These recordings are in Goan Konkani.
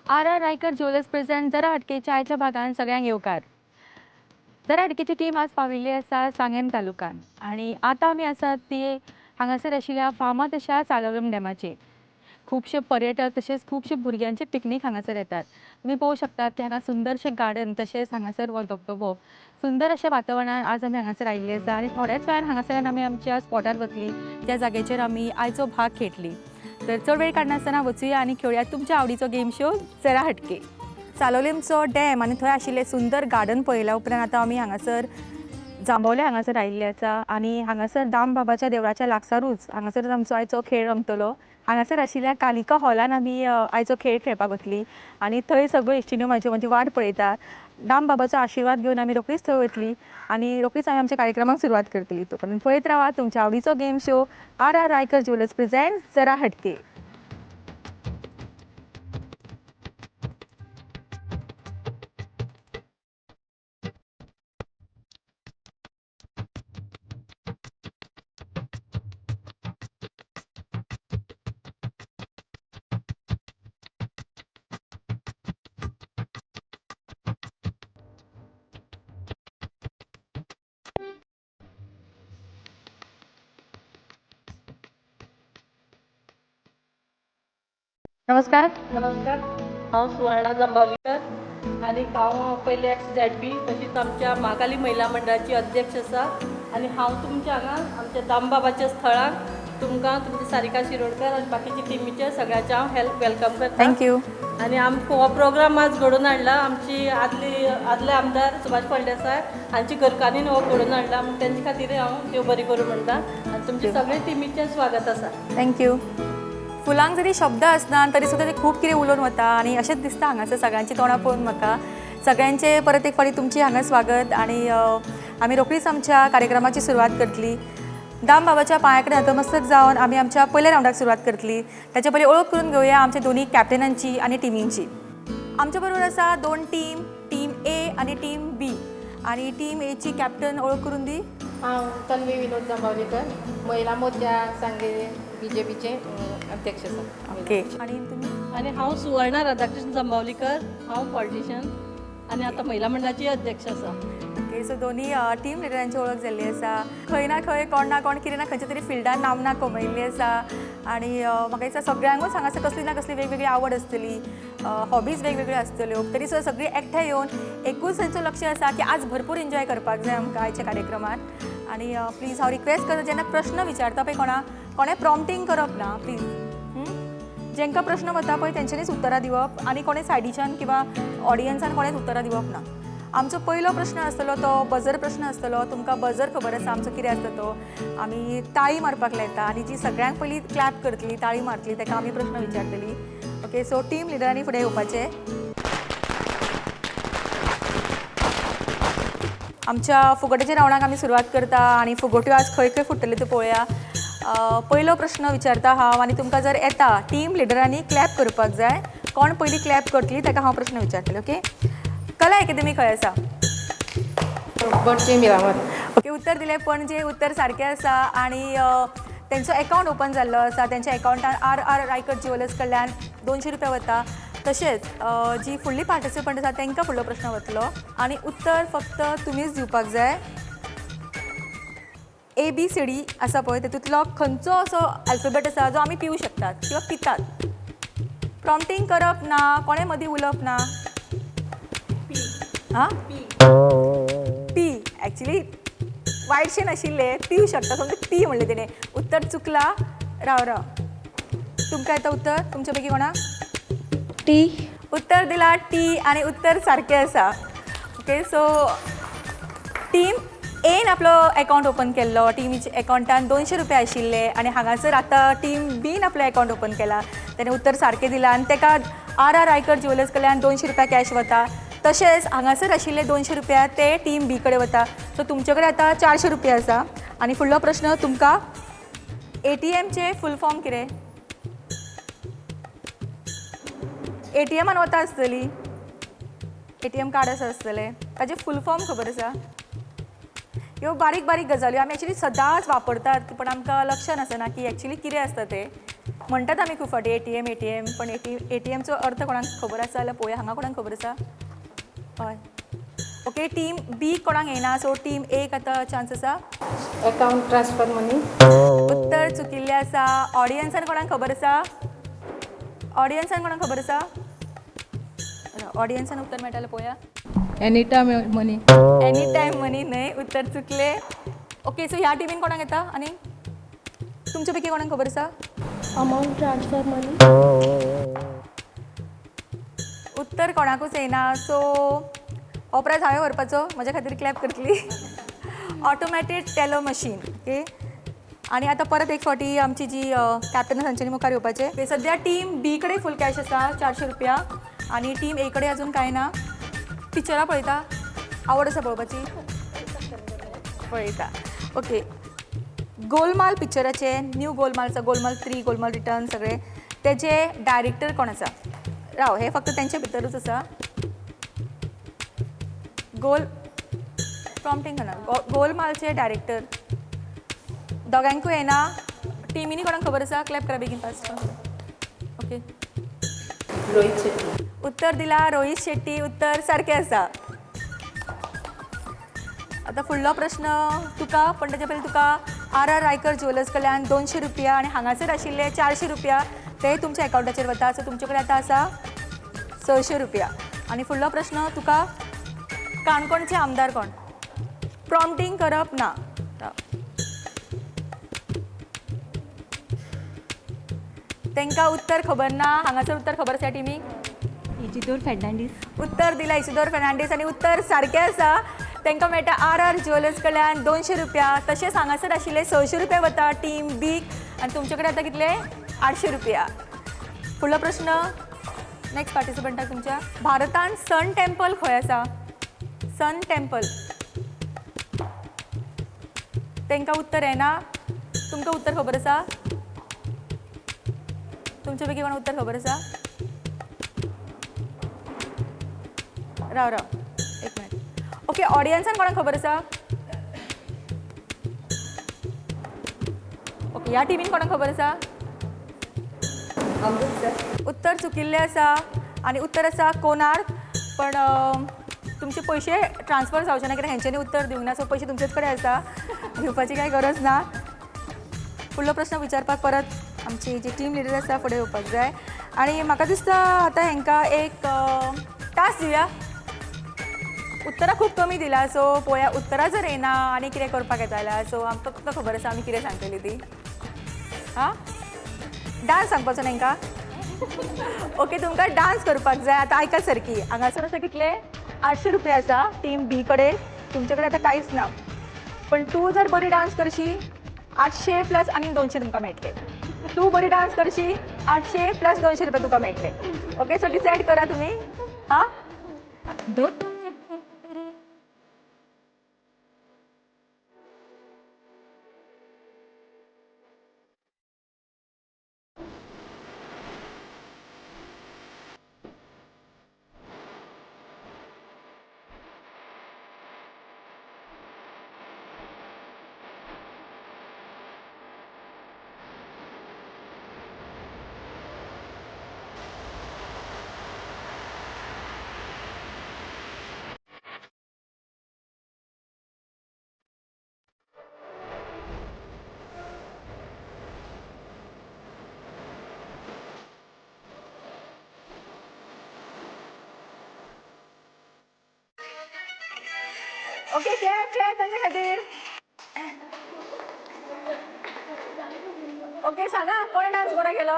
R R Raikar jewellers present जरा हटकेच्या आयच्या भागान सगळ्यांक येवकार. जरा हटकेची टीम आज पाविल्ली आसा सांगें तालुक्यान आनी आतां आमी आसात ती हांगासर आशिल्ल्या फामाद अशा सालोलम डॅमाचेर. खुबशे पर्यटक तशेंच खुबशे भुरग्यांचे पिकनीक हांगासर येतात. तुमी पळोवंक शकतात की हांगा सुंदरशें गार्डन तशेंच हांगासर हो धबधबो सुंदर अशें वातावरणान आज आमी हांगासर आयिल्ली आसा आनी थोड्याच वेळान हांगासरल्यान आमी आमच्या स्पॉटार वतली ज्या जाग्याचेर आमी आयचो भाग खेळटली. तर चड वेळ काडनासतना वचुया आनी खेळुया तुमच्या आवडीचो गेम शो जरा हटके. सालोलिमचो डॅम आनी थंय आशिल्लें सुंदर गार्डन पळयल्या उपरांत आतां आमी हांगासर जांबावले हांगासर आयिल्ले आसा आनी हांगासर दामबाबाच्या देवळाच्या लागसारूच हांगासर आमचो आयचो खेळ रंगतलो. हांगासर आशिल्ल्या कालिका हॉलान आमी आयचो खेळ खेळपाक वतली आनी थंय सगळ्यो इश्टिण्यो म्हाज्यो म्हजी वाट पळयता. दामबाबाचो आशिर्वाद घेवन आमी रोखडीच थंय वतली आनी रोखडीच आमी आमच्या कार्यक्रमाक सुरवात करतली. तो पर्यंत पळयत रावा तुमच्या आवडीचो game show R R Raikar jewellers present Jara Hatke. नमस्कार. नमस्कार, हांव सुवर्णा जांबावलीकर आनी हांव पयले एक्स झॅड पी तशीच आमच्या महाकाली महिला मंडळाची अध्यक्ष आसा आनी हांव तुमच्या हांगा आमच्या दामबाबाच्या स्थळाक तुमकां तुमची सारिका शिरोडकर आनी बाकीच्या टिमीचे सगळ्यांचे हांव हेल्प welcome करता. Thank you. आनी आमकां हो प्रोग्राम आज घडोवन हाडला आमची आदले आमदार सुभाष फळदेसाय हांची घरकान्नीन हो घडोवन हाडला म्हूण तेंचे खातीर हांव देव बरें करूं म्हणटा आनी तुमचे सगळे टिमीचें स्वागत आसा. Thank you. फुलांक जरी शब्द आसना तरी सुद्दां ते खूब कितें उलोवन वता आनी अशेंच दिसता हांगासर सगळ्यांची तोंडां पळोवन म्हाका. सगळ्यांचें परत एक फावटी तुमची हांगा स्वागत आनी आमी रोखडीच आमच्या कार्यक्रमाची सुरवात करतली. दामबाबाच्या पांया कडेन नतमस्तक जावन आमी आमच्या पयल्या रावंडाक सुरवात करतली. ताचे पयलीं ओळख करून घेवया आमच्या दोनी कॅप्टनांची आनी टिमींची. आमच्या बरोबर आसा दोन टीम, टीम ए आनी टीम बी. आनी टीम एची कॅप्टन ओळख करून दी. हांव तन्वी विनोद जांबावलीकर, महिला मोर्चा सांगे बीजेपीचे अध्यक्ष आसा. ओके. आनी तुमी? आनी हांव सुवर्णा राधाकृष्ण जांबावलीकर, हांव पॉलिटिशियन आनी आतां महिला मंडळाची अध्यक्ष आसा. ओके. सो दोनी टीम लिडरांची ओळख जाल्ली आसा. खंय ना खंय कोण ना कोण कितें ना खंयच्या तरी फिल्डान नामना कमयल्ली आसा आनी म्हाका दिसता सगळ्यांकूच हांगासर कसली ना कसली वेगवेगळी आवड आसतली, हॉबीज वेगवेगळ्यो आसतल्यो, तरी सुद्दां सगळीं एकठांय येवन एकूच तांचो लक्ष आसा की आज भरपूर एन्जॉय करपाक जाय आमकां आयच्या कार्यक्रमात. आनी प्लीज हांव रिक्वेस्ट करता जेन्ना प्रश्न विचारता पळय कोणें प्रॉम्प्टींग करप ना प्लीज. जेंकां प्रश्न वता पळय तेंच्यांनीच उत्तरां दिवप आनी कोणें सायडीच्यान किंवा ऑडियन्सान कोणेंच उत्तरां दिवप ना. आमचो पयलो प्रश्न आसतलो तो बजर प्रश्न आसतलो. तुमकां बजर खबर आसा आमचो कितें आसता तो. आमी ताळी मारपाक लायता आनी जी सगळ्यांक पयलीं क्लॅप करतली, ताळी मारतली ताका आमी प्रश्न विचारतली. ओके. सो टीम लिडरांनी फुडें येवपाचें. आमच्या फुगोट्याच्या रावंडाक आमी सुरवात करता आनी फुगोट्यो आज खंय खंय फुट्टल्यो त्यो पळोवया. पयलो प्रश्न विचारता हांव आनी तुमकां जर येता टीम लिडरांनी क्लॅप करपाक जाय. कोण पयलीं क्लॅप करतली ताका हांव प्रश्न विचारतलें. ओके. कला अकादमी खंय आसा? पणजे मिरामार. ओके. उत्तर दिलें पणजे, उत्तर सारकें आसा आनी तेंचो एकावंट ओपन जाल्लो आसा. तेंच्या एकावंटान आर आर रायकर ज्युवेलर्स कडल्यान 200 रुपया वता. तशेंच जी फुडली पार्टिसिपंट आसा तांकां फुडलो प्रश्न वतलो आनी उत्तर फक्त तुमीच दिवपाक जाय. ए बी सी डी आसा पळय तेतूंतलो खंयचो असो अल्फाबेट आसा जो आमी पिवूं शकतात किंवा पितात. प्रॉम्प्टींग करप ना, कोणें मदीं उलोवप ना. हां, पी. एक्चुली वायटशें नाशिल्लें, पिवूं शकता समजा पी म्हणलें तेणें. उत्तर चुकला. राव राव, तुमकां येता उत्तर? तुमच्या पैकी कोणाक? टी. उत्तर दिला टी आनी उत्तर सारकें आसा. ओके. सो टीम एन आपलो एकावंट ओपन केल्लो, टीमीच्या एकावंटान 200 रुपया आशिल्ले आनी हांगासर आतां टीम बीन आपलो एकावंट ओपन केला, तेणें उत्तर सारकें दिलां आनी ताका आर आर रायकर ज्युवेलर्स कडल्यान 200 रुपया कॅश वता. तशेंच हांगासर आशिल्ले 200 रुपया ते टीम बी कडेन वता. सो तुमचे कडेन आतां 400 रुपया आसा. आनी फुडलो प्रश्न तुमकां, एटीएमचें फूल फॉर्म कितें? एटीएमान वता आसतली, एटीएम कार्ड आसा आसतलें, ताजें फूल फॉर्म खबर आसा? ह्यो बारीक बारीक गजाल्यो आमी एक्चुली सदांच वापरतात पण आमकां लक्षान आसना की एक्चुली कितें आसता तें. म्हणटात आमी खूब फावटी एटीएम एटीएम, पण एटीएमचो अर्थ कोणाक खबर आसा जाल्यार पळोवया. हांगा कोणाक खबर आसा? हय, ओके. टीम बी कोणाक येना, सो टीम एक आतां चान्स आसा. Account transfer money. उत्तर चुकिल्लें आसा. ऑडियन्सान कोणाक खबर आसा? ऑडियन्सान कोणाक खबर आसा? ऑडियन्सान उत्तर मेळटा जाल्यार पळोवया. Any time money. Any time money न्हय, उत्तर चुकले. ओके, सो ह्या टिमीन कोणाक येता आनी तुमच्या पैकी कोणाक खबर आसा? Amount transfer money. उत्तर कोणाकूच येना, सो हो प्रायज हांवें व्हरपाचो. म्हज्या खातीर क्लॅप करतली. Automated teller machine. ओके, आनी आतां परत एक फावटी आमची जी कॅप्टन आसा तांच्यांनी मुखार येवपाचें. सद्या टीम बी कडेन फूल कॅश आसा 400 रुपया आनी टीम ए कडेन अजून कांय ना. पिक्चरां पळयता? आवड आसा पळोवपाची? पळयता. ओके, गोलमाल पिक्चराचे, न्यू गोलमालचा, गोलमाल 3, गोलमाल रिटर्न सगळे तेजे डायरेक्टर कोण आसा? राव, हे फक्त तेंच्या भितरूच आसा. गोल प्रॉम्प्टिंग करना. गोलमालचे डायरेक्टर दोगांकूय येना. टिमीनी कोणाक खबर आसा? क्लॅप करा बेगीन फास्ट. ओके, रोहित शेट्टी. उत्तर दिला रोहित शेट्टी. उत्तर सारकें आसा. आतां फुडलो प्रश्न तुका, पण ताच्या पयलीं तुका आर आर रायकर ज्वेलर्स कडल्यान 200 रुपया आनी हांगासर आशिल्ले 400 रुपया ते तुमच्या एकावंटाचेर वता. सो तुमचे कडेन आतां आसा 600 रुपया. आनी फुडलो प्रश्न तुका, काणकोणचे आमदार कोण? प्रॉम्प्टिंग करप ना. तांकां उत्तर खबर ना. हांगासर उत्तर खबर आसा टिमीक? इजिदोर फेर्नांडीस. उत्तर दिला इसिदोर फेर्नांडीस आनी उत्तर सारकें आसा. तांकां मेळटा आर आर ज्वेलर्स कडल्यान 200 रुपया. तशेंच हांगासर आशिल्ले 600 रुपया वता टीम बीक आनी तुमचे कडेन आतां कितले? 800 रुपया. फुडलो प्रश्न नेक्स्ट पार्टिसिपंटाक तुमच्या. भारतान सन टेम्पल खंय आसा? Sun temple. तांकां उत्तर येना. तुमकां उत्तर खबर आसा? तुमचे पैकी कोणाक उत्तर खबर आसा? राव राव एक मिनट. ओके, ऑडियन्सान कोणाक खबर आसा? ओके, ह्या टिमीन कोणाक खबर आसा? उत्तर चुकिल्लें आसा आनी उत्तर आसा कोणार्क. पण तुमचे पयशे ट्रान्सफर जावचे ना कित्याक हेंच्यांनी उत्तर दिवंक ना. सो पयशे तुमचेच कडेन आसा, दिवपाची कांय गरज ना. फुडलो प्रश्न विचारपाक परत आमची जी टीम लिडर आसा फुडें येवपाक जाय. आनी म्हाका दिसता आतां हेंकां एक टास्क दिवया. उत्तरां खूब कमी दिला, सो पळोवया उत्तरां जर येना आनी कितें करपाक येता जाल्यार. सो आमकां फक्त खबर आसा आमी कितें सांगतली ती. आं, डांस सांगपाचो न्ही हेंकां? ओके, तुमकां डांस करपाक जाय. आतां आयकात सारकी, हांगासर आसा कितले? 800 रुपया आसा टीम बी कडेन. तुमचे कडेन आतां कांयच ना, पण तूं जर बरी डांस करशी 800 प्लस आनी 200 तुमकां मेळटले. तूं बरी डांस करशी 800 प्लस 200 रुपया तुका मेळटले. ओके, सो डिसायड करा तुमी. हां, okay, clap clap तांचे खातीर. ओके, सांगा कोणे डांस बरो केलो?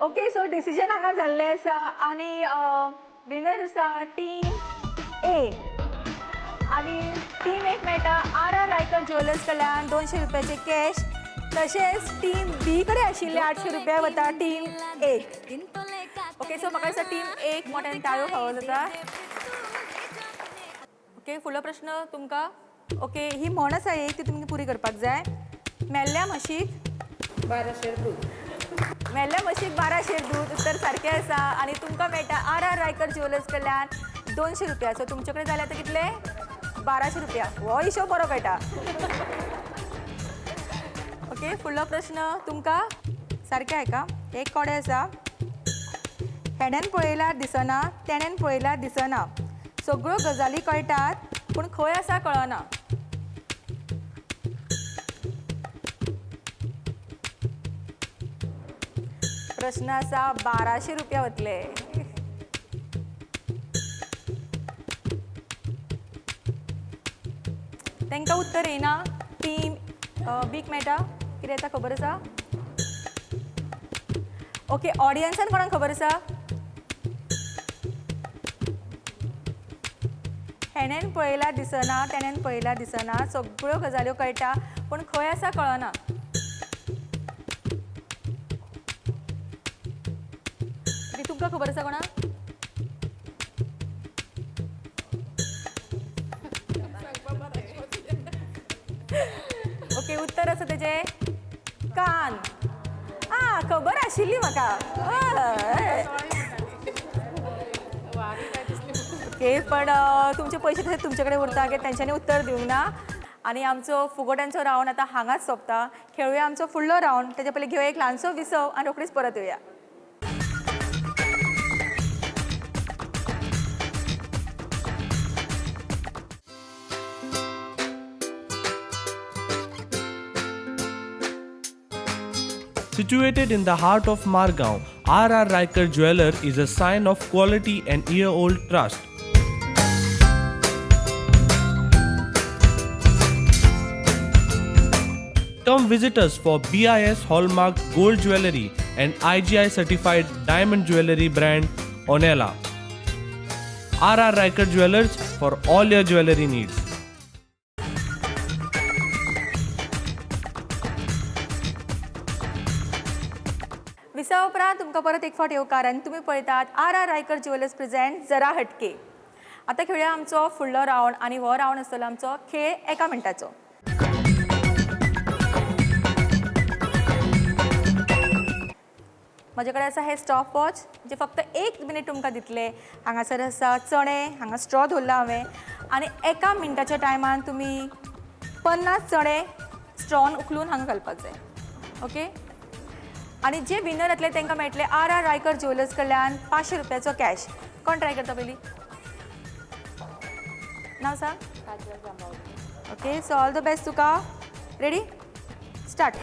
ओके, सो डिसिजन हांगा जाल्लें आसा आनी विनर आसा टीम ए. आनी टीम एक मेळटा आर आर रायकर ज्वेलर्स कडल्यान 200 रुपयाचे कॅश. तशेंच टीम बी कडेन आशिल्ले 800 रुपया वता टीम एक. ओके, सो म्हाका दिसता टीम एक मोठ्यान टाळयो फावो जाता. ओके, फुडलो प्रश्न तुमकां. ओके, ही म्हण आसा एक, ती तुमकां पुरी करपाक जाय. मेल्ल्या म्हशीक 12 शेर दूद. मेल्ल्या म्हशीक 12 शेर दूद. उत्तर सारकें आसा आनी तुमकां मेळटा आर आर रायकर ज्वेलर्स कडल्यान 200 रुपया. सो तुमचे कडेन जाल्यार आतां कितले? 1200 रुपया. हो हिशोब बरो कळटा. ओके, फुडलो प्रश्न तुमकां सारकें आयका. एक कोडे आसा, हेण्यान पळयल्यार दिसना, तेण्यान पळयल्यार दिसना, सगळ्यो गजाली कळटात पूण खंय आसा कळना. प्रश्न आसा 1200 रुपया वतले. तांकां उत्तर येयना. टीम बीक मेळटा, कितें येता खबर आसा? ओके, ऑडियन्सान कोणाक खबर आसा? हेण्यान पळयल्यार दिसना, तेण्यान पळयल्यार दिसना, सगळ्यो गजाल्यो कळटा पूण खंय आसा कळना. तुमकां खबर आसा कोणाक? ओके, उत्तर आसा तेजें कान. आ, खबर आशिल्ली म्हाका. ओके, पण तुमचे पयशे तशें तुमचे कडेन उरता, कित्याक तेंच्यांनी उत्तर दिवंक ना. आनी आमचो फुगोट्यांचो रावंड आतां हांगाच सोंपता. खेळुया आमचो फुडलो रावंड. तेच्या पयलीं घेवया एक ल्हानसो विसव आनी रोखडीच परत येवया. Situated in the heart of Margao, R.R. Raikar Jeweller is a sign of quality and year-old trust. Come visit us for BIS Hallmark Gold Jewelry and IGI Certified Diamond Jewelry brand Onela. R.R. Raikar Jewelers for all your jewelry needs. विसा उपरांत तुमकां परत एक फावट येवकार आनी तुमी पळयतात R R Raikar jewellers present जरा हटके. आतां खेळुया आमचो फुडलो रावंड आनी हो रावंड आसतलो आमचो खेळ एका मिनटाचो. म्हजे कडेन आसा हे स्टॉप वॉच जे फक्त 1 मिनीट तुमकां दितले. हांगासर आसा चणे, हांगा स्ट्रॉ दवरला हांवें आनी एका मिनटाच्या टायमान तुमी 50 चणे स्ट्रॉन उखलून हांगा घालपाक जाय. ओके, आनी जे विनर जातले तांकां मेळटले आर आर रायकर ज्वेलर्स कडल्यान 500 रुपयाचो कॅश. कोण ट्राय करता पयलीं? नांव सांग. Okay, so all the best तुका. Ready, start.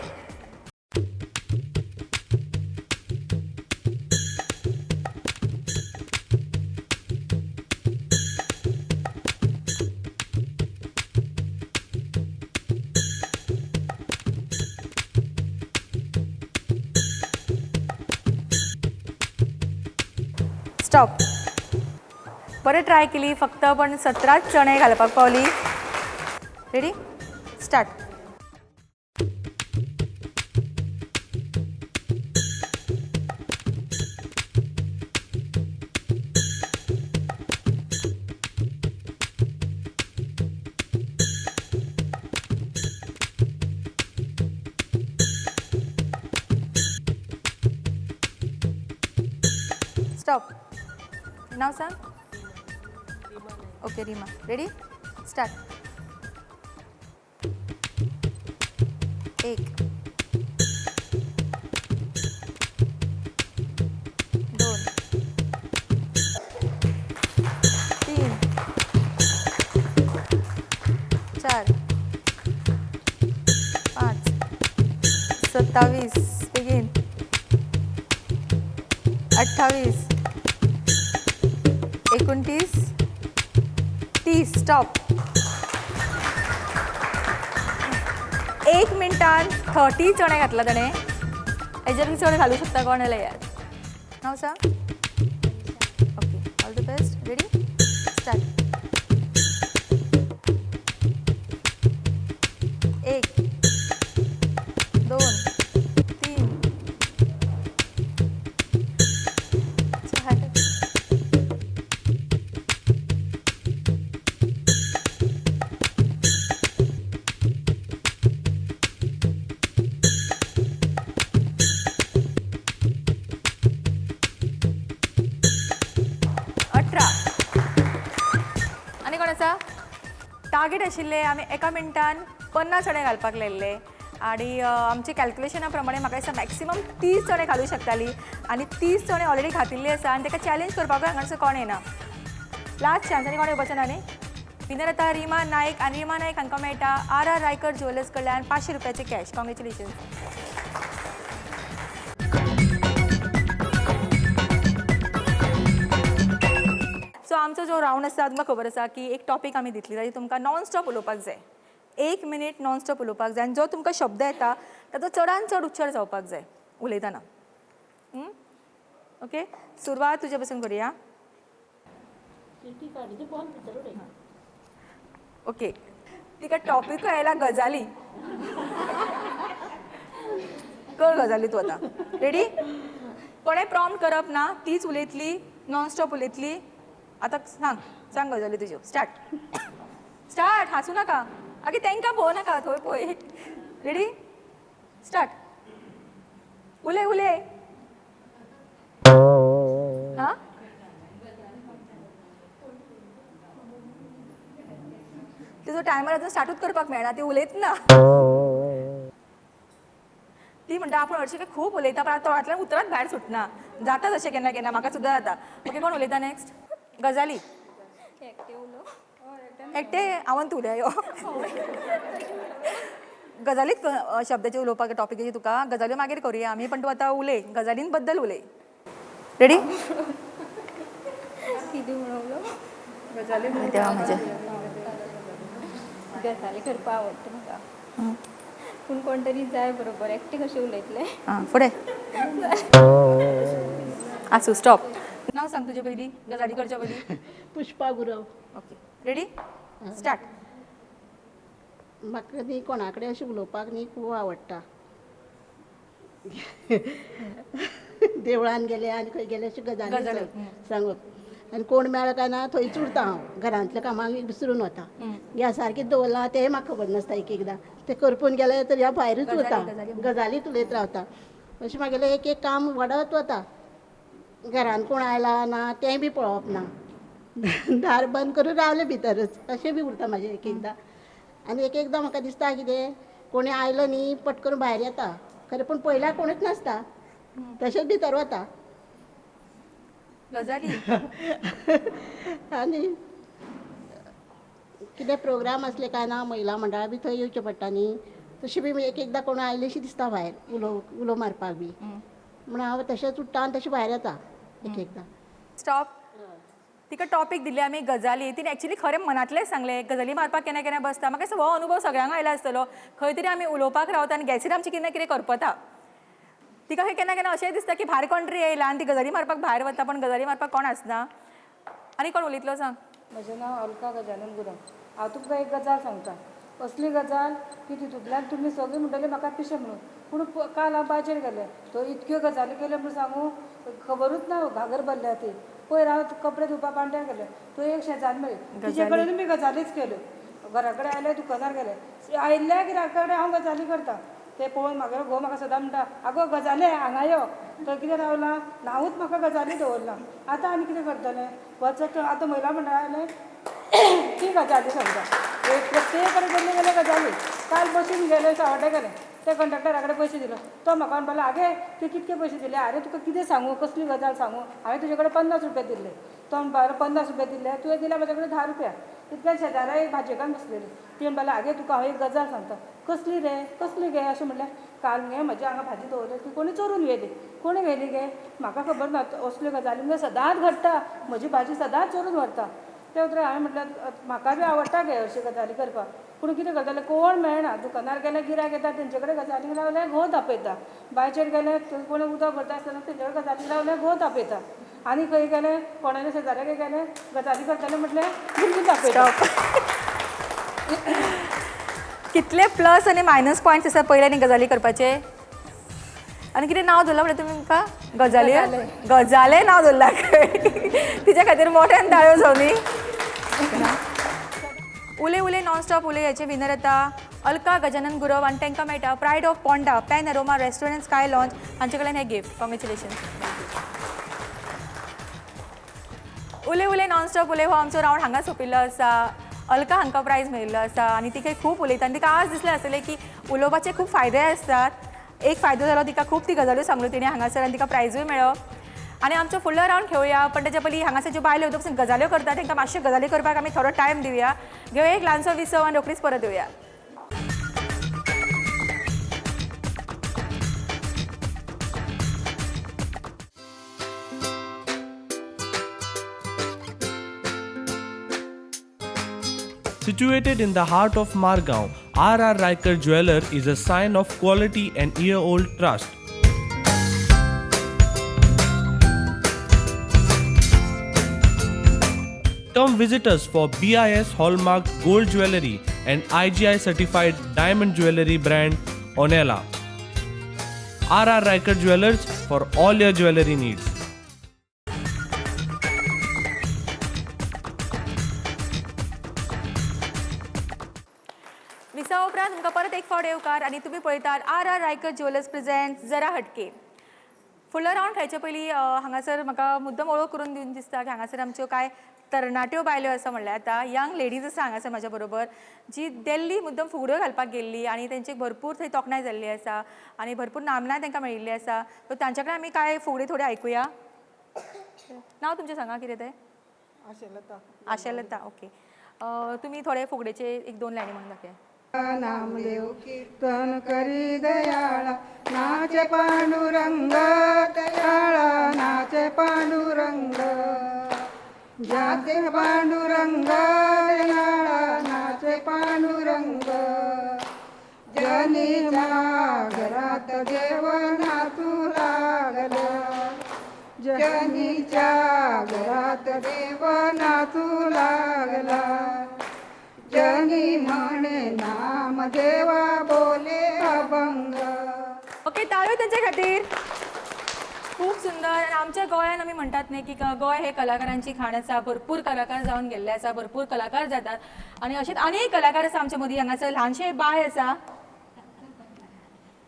Stop. बरें ट्राय केली फक्त, पण 17 चणे घालपाक पावली. Ready, start. Stop. नाव सांग. Okay Rima, ready, start. 1 2 3 4 5 27 बेगीन 28 29 30. स्टॉप. 1 मिनटान 30 चणे घातला ताणें. हेज्या चड घालूं शकता कोण जाल्यार यार. नांव सांग. Okay, all the best. Ready, start. 1 2 3 4 18. आनी कोण आसा? टार्गेट आशिल्लें आमी एका मिनटान 50 चणे घालपाक लायिल्ले. आनी आमचे कॅल्क्युलेशना प्रमाणे म्हाका दिसता मॅक्सिमम 30 चणे घालूं शकताली आनी 30 चणे ऑलरेडी घातिल्ली आसा आनी ताका चॅलेंज करपाकूय हांगासर कोण येना. लास्ट चान्स आनी कोण येवपाचें ना न्ही. विनर आतां रिमा नायक आनी रिमा नायक हांकां मेळटा आर आर रायकर ज्युवेलर्स कडल्यान 500 रुपयाचे कॅश. कॉंग्रेच्युलेशन्स. सो आमचो जो रावंड आसा तुमकां खबर आसा की एक टॉपीक आमी दितली ताजेर तुमकां नॉन स्टॉप उलोवपाक जाय. 1 मिनीट नॉन स्टॉप उलोवपाक जाय आनी जो तुमकां शब्द येता ताचो चडान चड उच्चार जावपाक जाय उलयतना. ओके, सुरवात तुजे पसून करुया. ओके, तिका टॉपिकूय आयला गजाली. कर गजाली तूं आतां. रेडी? कोणें प्रॉम्प्ट करप ना, तीच उलयतली, नॉन स्टॉप उलयतली. आतां सांग, सांग गजाली तुज्यो. Start start. हांसूं नाका, आगे तांकां पळोवं नाका, थंय पळय. रेडी? स्टार्ट. उलय उलय. हां, तिजो टायमर आतां स्टार्टूच करपाक मेळना, ती उलयत ना. ती म्हणटा आपूण हरशीं काय खूब उलयता, पण आतां तोंडांतल्यान उतरांच भायर सुटना. जाता तशें केन्ना केन्ना, म्हाका सुद्दां जाता. ओके, कोण उलयता नॅक्स्ट? गजाली एकटे हांवन तूं उलय. यो गजालीच शब्दाचे उलोवपाक टॉपिकाचे तुका गजाल्यो मागीर करुया आमी, पण तूं आतां उलय, गजालीं बद्दल उलय. रेडी? कितें म्हणून देवा म्हज्या. गजाली करपाक आवडटा म्हाका, पूण कोण तरी जाय बरोबर, एकटें कशें उलयतलें. आं, फुडें आसूं. स्टॉप. नांव सांग तुजें पयलीं, गजाली करच्या पयलीं. Pushpa Gurav. Okay, ready? Start. म्हाका न्ही कोणा कडेन अशें उलोवपाक न्ही खूब आवडटा. देवळान गेले आनी खंय गेले अशें गजाली गजाली, सांगप आनी कोण मेळ्ळो काय ना थंयच उरता हांव. घरांतल्या कामाक विसरून वता. गॅसार कितें दवरलां तेंय म्हाका खबर नासता. एक एकदां तें करपून गेलें तरी हांव भायरूच उरता, गजालीच उलयत रावता. अशें म्हागेलें एक एक काम वाडत वता. घरान कोण आयला ना तें बी पळोवप ना, दार बंद करून रावलें भितरच, अशें बी उरता म्हाजें एक एकदां. आनी एक एकदां म्हाका दिसता कितें कोणी आयलो न्ही पट करून भायर येता खरें, पूण पयल्यार कोणूच नासता, तशेंच भितर वता. गजाली. आनी कितें प्रोग्राम आसले काय ना महिला मंडळा बी थंय येवचें पडटा न्ही, तशें बी एक एकदां कोण आयलेशी दिसता भायर उलो उलो मारपाक बी म्हण हांव तशेंच उठ्ठा आनी तशें भायर येता एक एकदां. स्टॉप. तिका टॉपीक दिल्ली आमी गजाली, तिणे एक्चुली खरें मनांतलेंच सांगलें. गजाली मारपाक केन्ना केन्ना बसता. म्हाका दिसता हो अनुभव सगळ्यांक आयला आसतलो. खंय तरी आमी उलोवपाक रावता आनी गॅसीर आमचें कितें ना कितें करपता. तिका खंय केन्ना केन्ना अशेंय दिसता की भायर कोण तरी येयला आनी ती गजाली मारपाक भायर वता, पण गजाली मारपाक कोण आसना. आनी कोण उलयतलो सांग. म्हजें नांव अलका गजानन गुरव. हांव तुमकां एक गजाल सांगता, असली गजाल की तितूंतल्यान तुमी सगळीं म्हणटली म्हाका पिशें म्हणून. पूण काल हांव बाजेर गेलें, थंय इतक्यो गजाली केल्यो म्हूण सांगू, खबरूच ना घागर भरल्या ती. पयर हांव कपडे धुवपा बांड्यार गेलें, थंय एक शेजार मेळ्ळी, तिजे कडेन मी गजालीच केल्यो. घरा कडेन आयलें, दुकानार गेलें, आयिल्ल्या गिरायका कडेन हांव गजाली करता. ते पळोवन म्हागेलो घोव म्हाका सदां म्हणटा, आगो गजाली हांगा यो, थंय कितें रावलां, नांवूच म्हाका गजाली दवरलां. आतां आनी कितें करतलें, वचत आतां महिला मंडळा आयलें ती गजाली सांगता. एक प्रत्येक कडेन गेल्ले गेले गजाली. काल बसीन गेले, सावड्डे गेले, त्या कंडक्टरा कडेन पयशे दिलो, तो म्हाका म्हणपाक लागलो, आगे तुवें कितके पयशे दिले? आरे तुका कितें सांगू, कसली गजाल सांगू, हांवें तुजे कडेन 50 रुपया दिल्ले. तो म्हणपाक लागलो 50 रुपया दिल्ले, तुवें दिले म्हजे कडेन 10 रुपया. तितल्यान शेजारा एक भाजयेकान्न बसलेली, ती म्हणपाक लागली, आगे तुका हांव एक गजाल सांगता. कसली रे, कसली गे अशें म्हणल्यार, काल मगे म्हज्या हांगा भाजी दवरली ती कोणी चोरून व्हेली. कोणी व्हेली गे म्हाका खबर ना. असल्यो गजाली म्हणजे सदांच घडटा, म्हजी भाजी सदांच चोरून व्हरता. ते उपरांत हांवें म्हटलें म्हाका बी आवडटा गे अशी गजाली करपाक, पूण कितें करतलें, कोण मेळना. दुकानार गेल्यार गिरायक येता, तेंचे कडेन गजालींक रावल्यार घोव तापयता. बांयचेर गेल्यार कोण उदक भरता आसतना तेंचे कडेन गजालींक रावल्यार घोव तापयता. आनी खंय गेलें कोणाल्या शेजाऱ्याक गेलें गजाली करतलें म्हटलें भुरगीं तापयता. कितले प्लस आनी मायनस पॉयंट्स आसा पयले न्ही गजाली करपाचे. आनी कितें नांव दवरलां म्हणल्यार तुमी तुमकां गजाली, गजाले नांव दवरलां खंय, तिच्या खातीर मोठ्यान ताळयो जावं न्ही. उलय उलय नॉनस्टॉप उलय हेचे विनर येता अलका गजानन गुरव आनी तांकां मेळटा pride of Ponda pan aroma restaurant sky lounge हांचे कडल्यान हें गिफ्ट. कॉंग्रेच्युलेशन. उलय उलय नॉनस्टॉप उलय हो आमचो रावंड हांगा सोंपिल्लो आसा. अलका हांकां प्रायज मेळिल्लो आसा आनी ती खूब उलयता आनी तिका आज दिसलें आसतलें की उलोवपाचे खूब फायदे आसतात. एक फायदो जालो तिका खूब ती गजाल्यो सांगल्यो तिणें हांगासर आनी तिका प्रायजूय मेळ्ळो. आनी आमचो फुडलो रावंड खेळुया, पण तेच्या पयलीं हांगासर ज्यो बायलो पसून गजाल्यो करता तांकां मातश्यो गजाली करपाक आमी थोडो टायम दिवया. घेवया एक ल्हानसो विसव आनी रोखडीच परत येवया. Situated in the heart of Margao, R.R. Raikar Jeweller is a sign of quality and year-old trust. Come visit us for BIS Hallmark Gold Jewelry and IGI Certified Diamond Jewelry brand Onela. R.R. Raikar Jewelers for all your jewelry needs. विसवा उपरांत तुमकां परत एक फावट येवकार आनी तुमी पळयतात R R Raikar jewellers present Zara Hatke. फुडलो रावंड खेळचे पयलीं हांगासर म्हाका मुद्दम वळख करून दिवन दिसता की हांगासर आमच्यो कांय तरणाट्यो बायल्यो आसा, म्हणल्यार आतां यंग लेडीज आसा हांगासर म्हाज्या बरोबर, जी दिल्ली मुद्दम फुगड्यो घालपाक गेल्ली आनी तेंची भरपूर थंय तोखणाय जाल्ली आसा आनी भरपूर नामनाय तांकां मेळिल्ली आसा. सो तांच्या कडेन आमी कांय फुगडी थोडी आयकुया. नांव तुमचें सांगा कितें तें? आशेलता. आशेलता, ओके. तुमी थोडे फुगडेचे एक दोन लायनी म्हणून दाखया. नामदेव कीर्तन करी दयाळा, नाचे पांडुरंग दयाळा, नाचे पांडुरंग, नाचे पांडुरंग दयाळा, नाचे पांडुरंग. जनीच्या घरात देव नाचू लागला, जनीच्या घरात देव नाचू लागला. जनी म्हणे नाम देवा बोले अभंग. ओके, ताळयो तेंचे खातीर. खूब सुंदर. आनी आमच्या गोंयान आमी म्हणटात न्ही की गोंय हे कलाकारांची खाण आसा, भरपूर कलाकार जावन गेल्ले आसा, भरपूर कलाकार जातात आनी अशेंच अनेक कलाकार आसा आमच्या मदीं. हांगासर ल्हानशें बाय आसा,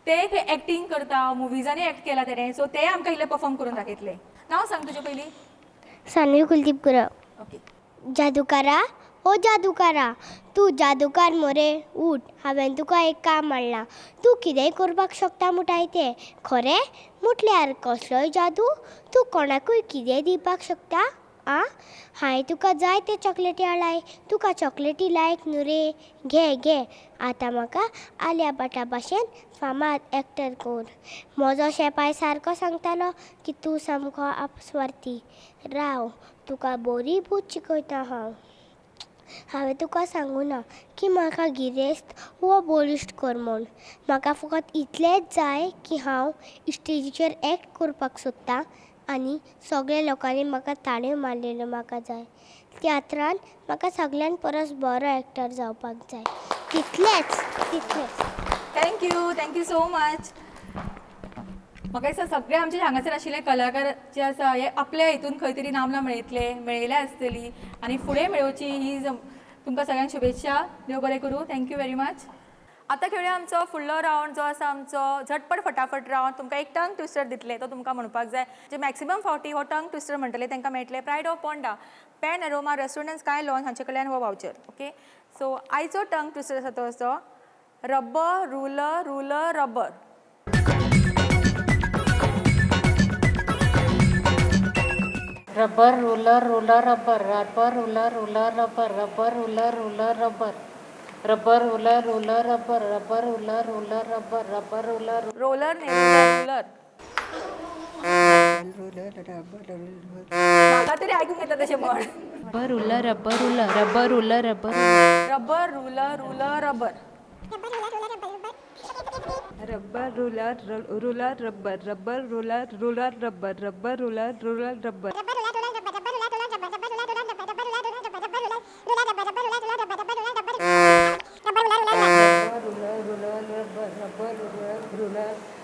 ते एक्टींग करता, मुवीजांनी एक्ट केला तेणें, सो ते आमकां इल्लें परफॉर्म करून दाखयतले. नांव सांग तुजें पयलीं. सानवी कुलदीप गुरव. ओके. जादूकारा ओ जादूकारा, तूं जादूकार मोरे, उठ, हांवें तुका एक काम हाडलां, तूं कितेंय करपाक शकता म्हणटाय तें खरें? म्हटल्यार कसलोय जादू? तूं कोणाकूय कितेंय दिवपाक शकता? आं, हांवें तुका जाय ते चॉकलेटी हाडलाय, तुका चॉकलेटी लायक न्हू रे, घे घे. आतां म्हाका आलिया भटा भाशेन फामाद एक्टर कर. म्हजो शेपाय सारको सांगतालो की तूं सामको आपस्वार्थी. राव, तुका बरी बूद शिकयता हांव. हांवें तुका सांगूना की म्हाका गिरेस्त वो बळिश्ट कर म्हूण, म्हाका फकत इतलेंच जाय की हांव स्टेजीचेर एक्ट करपाक सोदतां आनी सगळ्या लोकांनी म्हाका ताळयो मारलेल्यो म्हाका जाय. तियात्रान म्हाका सगळ्यान परस बरो एक्टर जावपाक जाय, तितलेंच तितलेंच. Thank you, thank you so much. म्हाका दिसता सगळे आमचे हांगासर आशिल्ले कलाकार जे आसा हे आपल्या हितून खंय तरी नामना मेळयतले, मेळयल्या आसतली आनी फुडें मेळोवची ही तुमकां सगळ्यांक शुभेच्छा. देव बरें करूं. Thank you very much. आतां खेळुया आमचो फुडलो रावंड जो आसा आमचो झटपट फटाफट रावंड. तुमकां एक टंग ट्विस्टर दितले, तो तुमकां म्हणपाक जाय. जे मॅक्सिमम फावटी हो टंग ट्विस्टर म्हणटले तांकां मेळटले pride of Ponda pan aroma restaurant and sky lounge हांचे कडल्यान हो वावचर. ओके, सो आयचो टंग ट्विस्टर आसा तो असो rubber ruler ruler rubber. Rubber ruler ruler rubber, rubber ruler ruler rubber, rubber ruler ruler rubber, rubber ruler ruler rubber, rubber ruler ruler rubber, rubber ruler roller न्ही रुलर. म्हाका तरी आयकूंक येता तशें म्हण. Rubber ruler rubber ruler rubber ruler rubber rubber ruler ruler rubber. Rubber ruler ruler rubber, rubber ruler ruler rubber, rubber ruler ruler rubber.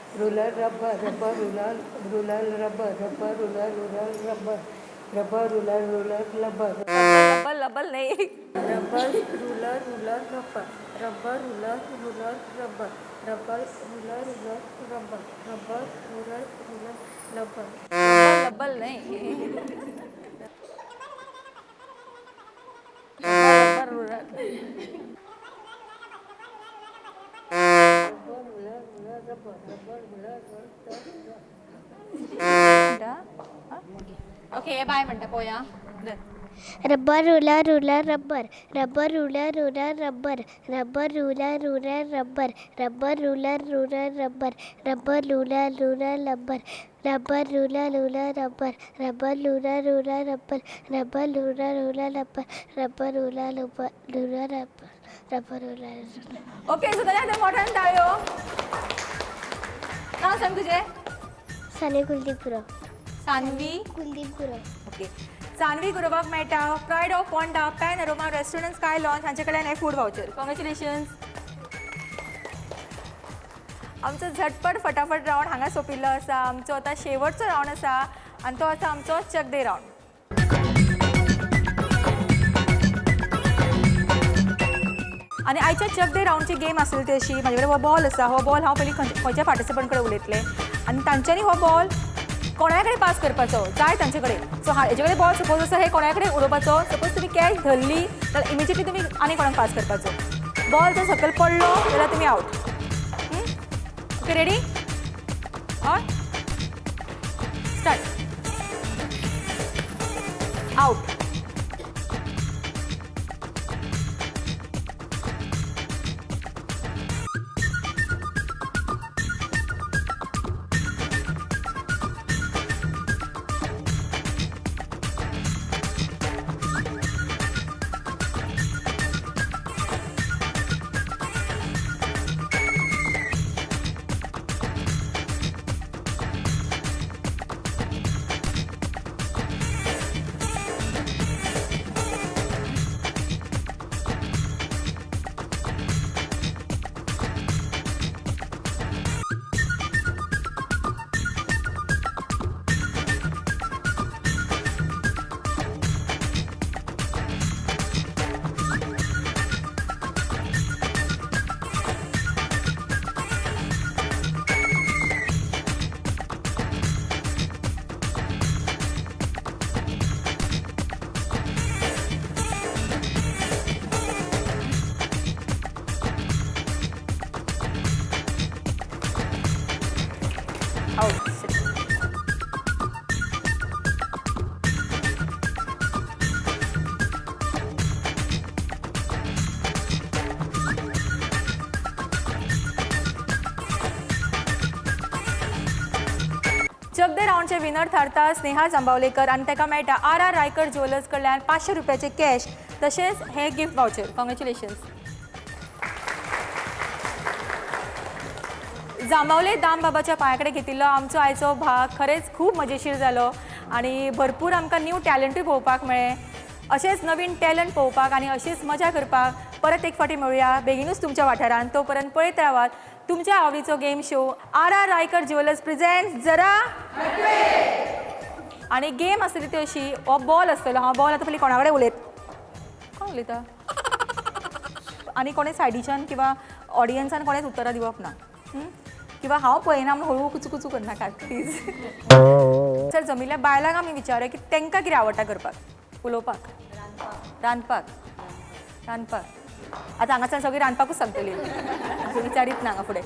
Ruler ruler rubber, rubber ruler ruler rubber, rubber ruler ruler rubber, rubber ruler ruler rubber. Rubber rubber न्ही. Rubber ruler ruler rubber, rubber ruler ruler rubber, rubber ruler ruler rubber, rubber ruler ruler rubber. Rubber न्ही. Rubber ruler. ओके, बाय म्हणटा पळोवया. Rubber ruler ruler rubber rubber ruler ruler rubber rubber ruler ruler rubber rubber ruler ruler rubber rubber ruler ruler rubber rubber ruler ruler rubber rubber ruler ruler rubber rubber ruler ruler rubber rubber ruler rubber ruler rubber rubber ruler. Okay, so ताच्या खातीर मोठ्यान ताळयो. नांव सांग तुजें. सानवी कुलदीप गुरव. सानवी कुलदीप गुरव. ओके, सानवी गुरवाक मेळटा pride of Ponda pan aroma restaurant sky lounge हांचे कडल्यान हें फूड वावचर. कॉंग्रेच्युलेशन्स. आमचो झटपट फटाफट रावंड हांगा सोंपिल्लो आसा. आमचो आतां शेवटचो रावंड आसा आनी तो आसा आमचो चक दे रावंड. आनी आयच्या चक दे रावंडची गेम आसली ती अशी, म्हाजे कडेन हो बॉल आसा. हो बॉल हांव पयलीं खंयच्या पार्टिसिपंट कडेन उलयतलें आनी तांच्यांनी हो बॉल कोणा कडेन पास करपाचो जाय तांचे कडेन. सो हेजे कडेन बॉल सपोज आसा, हे कोणा कडेन उडोवपाचो. सपोज तुमी कॅच धरली जाल्यार इमिजिएटली तुमी आनी कोणाक पास करपाचो. बॉल जर सकयल पडलो जाल्यार तुमी आवट. ओके, रेडी हय, स्टार्ट. आवट. चक दे रावंडचे विनर थारता स्नेहा जांबावलेकर आनी ताका मेळटा आर आर रायकर ज्वेलर्स कडल्यान 500 रुपयाचे कॅश तशेंच हे गिफ्ट वावचर. कॉंग्रेच्युलेशन्स. जांबावले दामबाबाच्या पांया कडेन घेतिल्लो आमचो आयचो भाग खरेंच खूब मजेशीर जालो आनी भरपूर आमकां न्यू टॅलंटूय पळोवपाक मेळ्ळें. अशेंच नवीन टॅलंट पळोवपाक आनी अशीच मजा करपाक परत एक फावटी मेळुया बेगिनूच तुमच्या वाठारांत. तो पर्यंत पळयत रावात तुमच्या आवडीचो game show R R Raikar jewellers presents जरा. आनी गेम आसतली ती अशी, हो बॉल आसतलो. हांव बॉल आतां पयलीं कोणा कडेन उलयत, कोण उलयता आनी कोणें सायडीच्यान किंवा ऑडियन्सान कोणेंच उतरां दिवप ना किंवा हांव पळयना म्हूण हळू कुचू कुचू करनाका प्लीज. सर जमिल्ल्या बायलांक आमी विचारूया की तांकां कितें आवडटा करपाक, उलोवपाक, रांदपाक. रांदपाक आतां हांगासर सगळीं रांदपाकूच सांगतली, विचारीत ना हांगा फुडें.